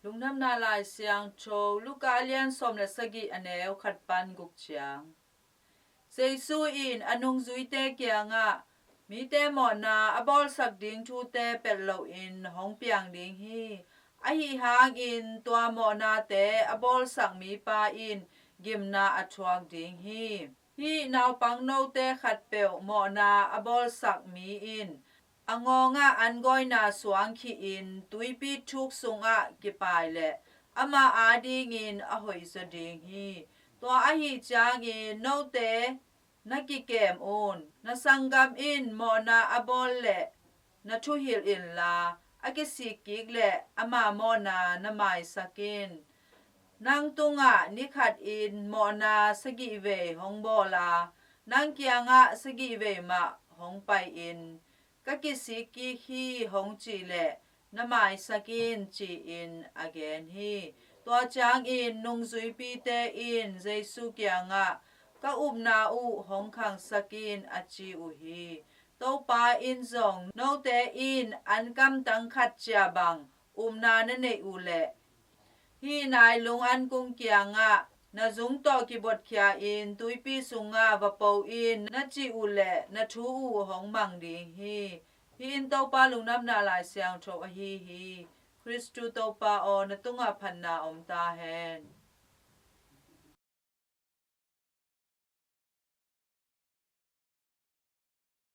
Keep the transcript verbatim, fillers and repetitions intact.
Lungdamna Lai Siangtho, Luka a lian sawm le sagih, a neu khat pan guk ciang. Jesu in a nungzuite kiangah, mite mawhna a bawlsak ding thute pelh loin hong piang ding hi. Ahi hangin tua mawhnate a bawlsak mipa in gimna a thuak ding hi. Hih naupang note khatpeuh mawhna a bawlsak mi in a ngawngah an gawina suang khihin tuipi thuk sungah kipai leh ama adingin a hoihzaw ding hi. Tua ahi ciangin note na kikem un. Na sanggam in mawhna a bawl leh na thuhilh inla, a kisik kik leh ama mawhna na maisak in. Nang tungah ni khatin mawhna sagih vei hong bawl a, nang kiangah sagih vei mah hong pai-in, ka kisik kik hi, hong cih leh na maisak in, ci-in a gen hi. Tua ciangin nungzuipite in Jesu kiangah, ka upna uh hong khangsak in, a ci uh hi. Topa in zong, note in an kamtang khat cia bang upna na neih uh leh, hih nailung ankung kiangah, na zung tawh kibotkhia-in tuipi sungah va po in, na cih uh leh na thu uh hong mang ding hi. Hih in Topa Lungdamna Lai Siangtho ahi hi. Khristu Topa aw, na tungah phatna om ta hen.